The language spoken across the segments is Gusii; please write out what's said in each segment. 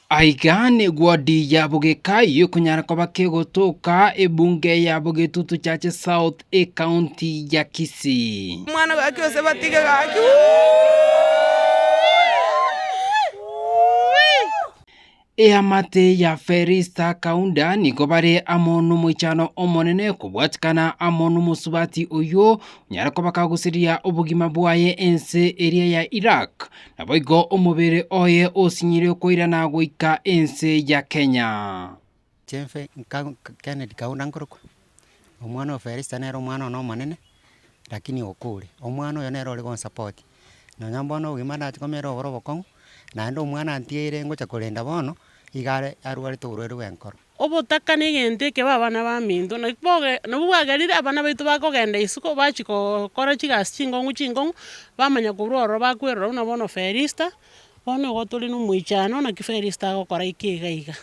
Aiga negwodi ya Bogekai ekonyara koba kegotoka ebunge ya Bogetutu Chache South ecounty ya Kisii. Omwana gaki gose batige gaki. Eamate ya Felista Kaunda nigo bare amo nomoichano omonene kobwatikana amo nomosubati oyio onyare koba kagosiria obogima bwaye ense eria ya Iraq. Naboigo omobere oye osinyire koirana goika ense ya Kenya. Chenfe nka Kennedy Kaunda nkorokwa, omwana o Felista nere omwana one omonene, lakini okure. Omwana oyo nere ore gonsupport, nonya mbono obogima ndache komera oboro obokong'u, naende omwana antigeire ngocha korenda bono, iga are arwarete oborwaire bwa enkoro. Obotaka negento ekebe abana baminto, naki boge nabwo bwagerire abana baito bakogenda isiko bachia kookora chigasi chinkong'u chinkong'u, bamanya korwa ororo bakwerora buna bono Felista, bono igo tore na omoichano naki Felista agokora eke iga iga.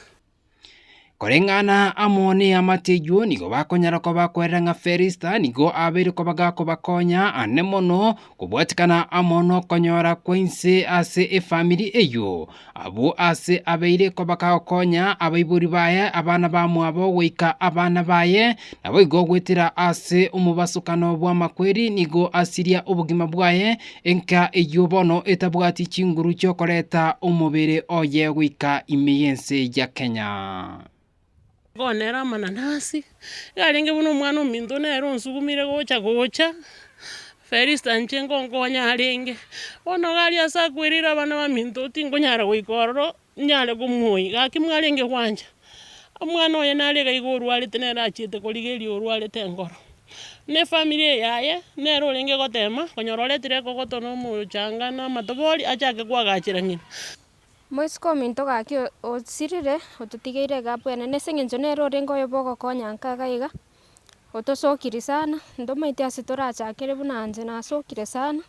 Koreng'ana amo neamate eyio nigo bakonyara koba kwerera ng'a Felista nigo abeire koba gakobakonya ane mono Kobwatikana amo nokonyora kwa inse ase efamiri eyio, abwo ase abeire koba kagokonya abaibori baye, abana bamwabo goika abana baye, naboigo goetera ase omobasokano bw'amakweri nigo asiria obogima bwaye, enka eyio bono etabwati chinguru chi'okoreta omobere oye goika ime y'ense ya Kenya. Bono nere amananasi, iga arenge buna omwana ominto nere onsugumire gocha gocha, Felista inche ngonkonya arenge. Bono iga aria ase akwereire abana baminto tinkonyara goika ororo, nyare komuoyia, gaki mwarenge gwancha. Omwana oye nare iga iga orwarete nere achiete korigereria orwarete enkoro. Na efamiri eye yaye, nere orenge gotema, konyora oretire ekogoto na omochanga na amatobori achake koagachera ng'ina. Moiseke ominto gaki osirire, ototigeire egapu enene ase eng'encho nere orenge oyo bogokonya nka iga iga, otosokirie sana, ntomaeti ase torachakere buna inche nasokire sana.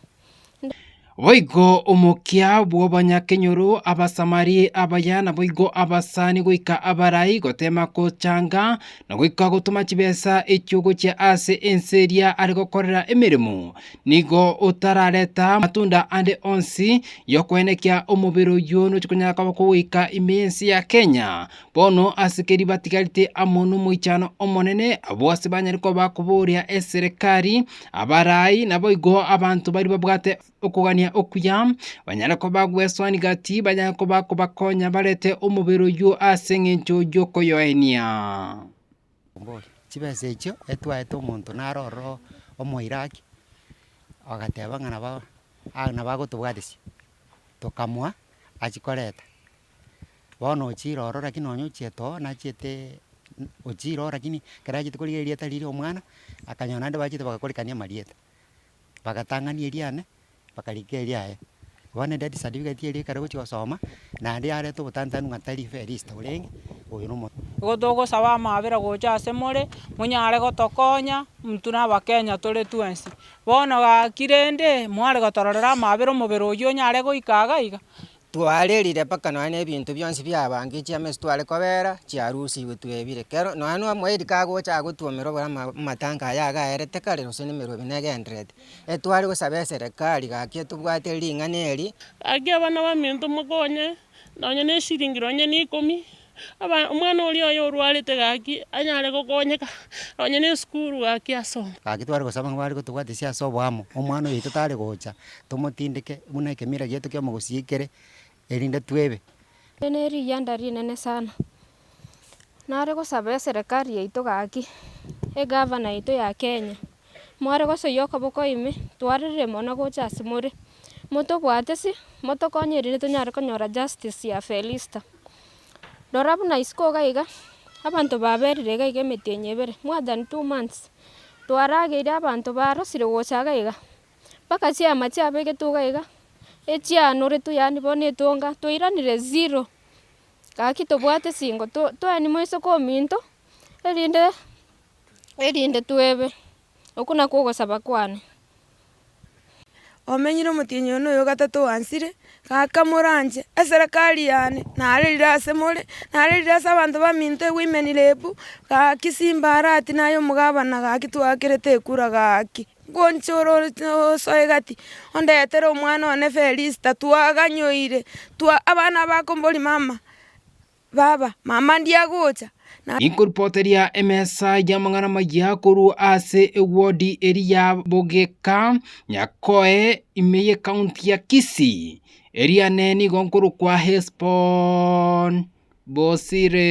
Boigo omokia bw'abanyakenyoro, Abasamari abaya, naboigo abasani goika abarai, gotema gochanga, na goika gotoma chibesa echio gochia ase ense eria are gokorera emeremo. Nigo otarareta amatunda ande onsi y'okoenekia omobere oyio nochia konyara koba kogoika ime y'ense ya Kenya. Bono ase keria batigarete amo nomoichano omonene, abwo ase banyare koba bakoboria eserekari, abarai, naboigo abanto baria babwate okogania okuya, banyare koba bagwesoani gati, banyare koba bakobakonya barete omobere oyio ase eng'encho y'okoyoenia. Chibesa echio etwaete omonto naro ororo omoiraki, agateba ng'a nabo nabo agotobwatesia, tokamoa achia koreta. Bono ochire ororo lakini nonye ochiete oo nachieteee ochire oo lakini ekero achete korigia erieta riria omwana, akanyora naende bachete bagakorekania amarieta. Bagatang'ania eriane, bakarika eriaye. Bono edeath certificate eria ekero ogochia gosoma, naende yareta obotantanu ng'a tari Felista orenge, oyo nomo. Igo togosaba amaabera gocha ase more, monyare gotokonya, intwe na abakenya tore twensi. Bono gaki rende, mware gotororera amaabera omobere oyio onyare goika iga iga. Twarerire mpaka nonya na ebinto bionsi biabangire chiamesa tware kobera, chiarusigwe twebire. Kero nonya na omoiri kagocha agotwomera obore ama amatanka aya iga aerete kare gose na emerobi negendererete. Etware gosaba eserekari gaki etobwate ring'ana eri. Gaki abana baminto mokonye, nonye na eshiringi nonye na ikomi, aba omwana oria oye orwarete gaki anyare gokonyeka, nonye na esukuru gaki asome. Gaki tware gosaba ng'a bare gotobwatesia ase oboamo, omwana oyo oito tare gocha, tomotindeke buna ekemira giaito kia omogusii kere, erinde twebe. Eri ne riyianda rinene sana, nare gosaba eserekari yaito gaki, egavana yaito ya Kenya, mware gosoyia okoboko ime, twarerire mono gocha ase more, motobwatesi, motokonye erinde tonyare konyora justice ya Felista. Rora buna isiko iga iga, abanto baberire iga iga emetienyi ebere, more than 2 months, twarageire abanto barosire gocha iga iga. Mpaka chiama chiabegetwe iga iga, echianoretwe yaani bono etonga, twairanire zero, gaki tobwate singo to toeni moiseke ominto, erinde erinde twebe, okwo nakwo ogosaba kwane. Omenyire omotienyi one oyo gatato oansire, gaka moranche, eserekari yane, narerire ase more, narerire ase abanto baminto ewomen rep, gaki simba arati naye omogabana gaki twakerete ekura gaki. Ngonchore ore osoe gati, ondetere omwana one Felista twaganyoire, twa abana bakomboria mama. Baba, mama ndiagocha, na. Inkoripoteria emesa y'amang'ana amaya korwa ase ewodi eria ya Bogeka, Nyakoe, ime y'ecounty ya Kisii. Eriane nigo nkorokwa Hesbon Bosire.